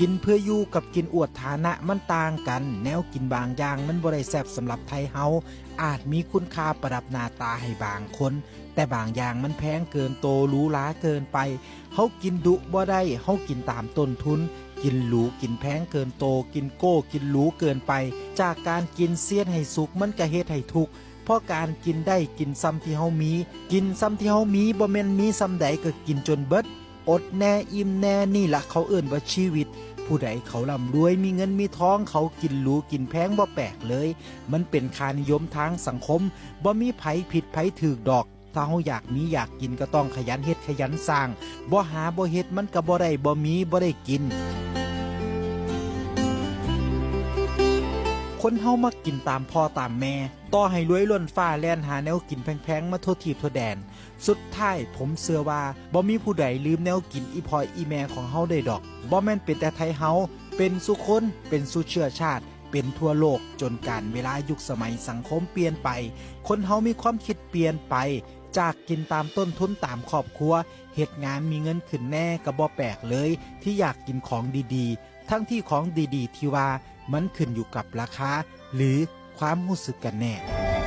ກິນເພື່ອຢູ່ກັບກິນອວດຖານະມັນຕ່າງກັນ. ແນວກິນບາງຢ່າງມັນບໍ່ໄດ້ແຊບສຳລັບໄທເຮົາ, ອາດມີຄຸນຄ່າປະດັບໜ້າຕາໃຫ້ບາງຄົນ, ແຕ່ບາງຢ່າງມັນແພງເກີນໂຕ, ຫຼູຫຼາເກີນໄປ. ເຮົາກິນດຸບໍ່ໄດ້, ເຮົາກິນຕາມຕົ້ນທຶນ. ກິນຫຼູ, ກິນແພງເກີນໂຕ, ກິນໂກ້, ກິນຫຼູເກີນໄປ. ຈາກການກິນຊຽນໃຫ້ສຸກ, ມັນກະເຮັດໃຫ້ທຸກ. ເພາະການກິນໄດ້, ກິນຊ່ຳທີ່ເຮົາມີ, ກິນຊ່ຳທີ່ເຮົາມີ, ບໍ່ແມ່ນມີຊ່ຳໃດກະກິນຈົນເບິດ. ອົດແນ່, ອີ່ມແນ່, ນີ້ລະເຂົາເອີ້ນວ່າຊີວິດ. ຜູ້ໃດເຂົາລ່ຳລວຍ, ມີເງິນມີທອງ, ເຂົາກິນຫຼູ, ກິນແພງ, ບໍ່ແປກເລີຍ. ມັນເປັນຄ່ານິຍົມທາງສັງຄົມ, ບໍ່ມີໃຜຜິດໃຜຖືກດອກ. ຖ້າເຮົາຢາກມີຢາກກິນກະຕ້ອງຂະຫຍັນເຮັດຂະຫຍັນສ້າງ, ບໍ່ຫາບໍ່ເຮັດມັນກະບໍ່ໄດ້, ບໍ່ມີບໍ່ໄດ້ກິນ. ຄົນເຮົາມັກກິນຕາມພໍ່ຕາມແມ່, ຕໍ່ໃຫ້ລວຍລົ້ນຟ້າແລ່ນຫາແນວກິນແພງໆມາທົ່ວທີບທົ່ວແດນ. ສຸດທ້າຍ ຜົມເຊື່ອວ່າບໍ່ມີຜູ້ໃດລືມແນວກິນອີ່ພໍ່ອີ່ແມ່ຂອງເຮົາໄດ້ດອກ. ບໍ່ແມ່ນເປັນແຕ່ໄທເຮົາ, ເປັນສູ່ຄົນ, ເປັນສູ່ເຊື້ອຊາດ, ເປັນທົ່ວໂລກ. ຈົນການເວລາ, ຍຸກສະໄໝ, ສັງຄົມປ່ຽນໄປ, ຄົນເຮົາມີຄວາມຄິດປ່ຽນໄປ, ຈາກກິນຕາມຕົ້ນທຶນຕາມຄອບຄົວ, ເຮັດງານມີເງິນຂຶ້ນແນ່, ກະບໍ່ແປກເລີຍທີ່ຢາກກິນຂອງດີໆ, ທັງທີ່ຂອງດີໆທີ່ວ່າມັນຂຶ້ນຢູ່ກັບລາຄາ ຫຼື ຄວາມຮູ້ສຶກກັນແນ່.